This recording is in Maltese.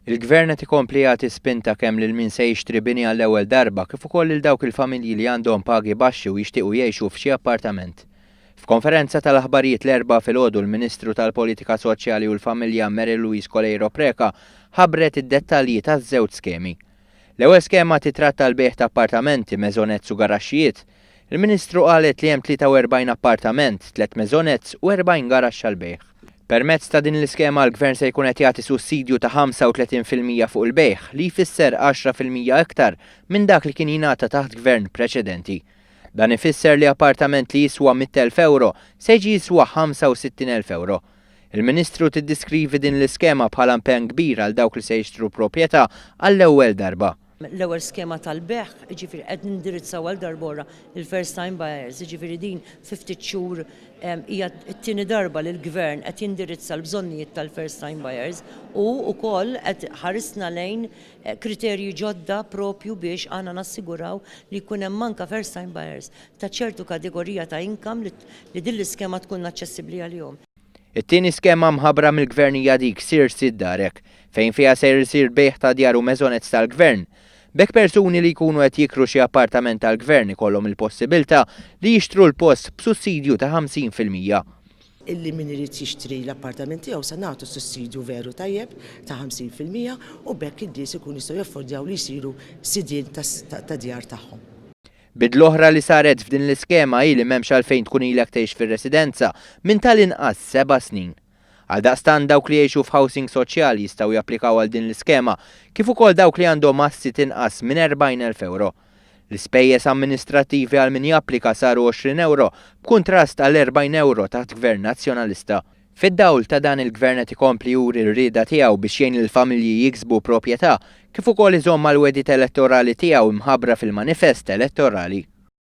Il-Gvern qed ikompli jagħti spinta kemm lil min se jixtri bini għall-ewwel darba kif ukoll lil dawk il-familji li għandhom pagi baxxi u jixtiequ jgħixu f'xi appartament. F'konferenza tal-aħbarijiet l-Erbgħa filgħodu l-Ministru tal-Politika Soċjali u l-Familja Mary Louise Coleiro Preca ħabbret id-dettalji taż-żewġ skemi. L-ewwel skema titratta l-bejgħ ta' appartamenti, maisonettes u garaxxijiet. Il-Ministru qalet li hemm 43 appartament, tliet maisonettes u 40 garaxx għall-bejgħ. Permezz ta' din l-iskema l-Gvern se jkun qed jagħti sussidju ta' 35% fuq il-bejgħ, li jfisser 10% iktar minn dak li kien jingħata taħt Gvern preċedenti. Dan ifisser li appartament li jiswa 100,000 ewro se jiġi jiswa 65,000 ewro. Il-Ministru tiddiskrivi din l-iskema bħala impenn kbir għal dawk li se jixtru proprjetà għall-ewwel darba. L-ewwel skema tal-bejgħ, jiġifieri qed nindirizzaw għal darb'oħra il-first time buyers, jiġifieri din fi ftit xhur hija t-tieni darba li l-Gvern qed jindirizza l-bżonnijiet tal-first time buyers u wkoll qed ħarisna lejn kriterji ġodda propju biex aħna nassiguraw li jkun hemm anke first time buyers ta' ċertu kategorija ta' income li din l-iskema tkun aċċessibbli għalihom. It-tieni skema mħabbra mill-Gvern hija dik Sir Sid Darek, fejn fiha ser isir bejgħ ta' djar u maisonettes tal-Gvern. B'hekk persuni li jkunu qed jikru xi appartament tal-Gvern ikollhom il-possibilità li jixtru l-post b'sussidju ta' 50%. Illi min irid jixtri l-appartament tiegħu se nagħtu sussidju veru tajjeb ta' 50% u b'hekk in-nies ikunu jistgħu jaffordjaw li jsiru sidien ta' djar tagħhom. Bidla oħra li saret f'din l-iskema hi li m'hemmx għalfejn tkun ilek tgħix fir-residenza minn tal-inqas seba' snin. Għaldaqstant dawk li jgħixu f'housing soċjali jistgħu japplikaw għal din l-iskema kif ukoll dawk li għandhom assi tinqas minn 40,000 ewro. L-ispejjeż amministrattivi għal min japplika saru 20 ewro b'kuntrast għal 40 ewro taħt Gvern Nazzjonalista. Fid-dawl ta' dan il-Gvern qed ikompli juri r-rieda tiegħu biex jgħin lill-familji jiksbu proprjetà kif ukoll iżomm mal-wegħdiet elettorali tiegħu imħabbra fil-manifest elettorali.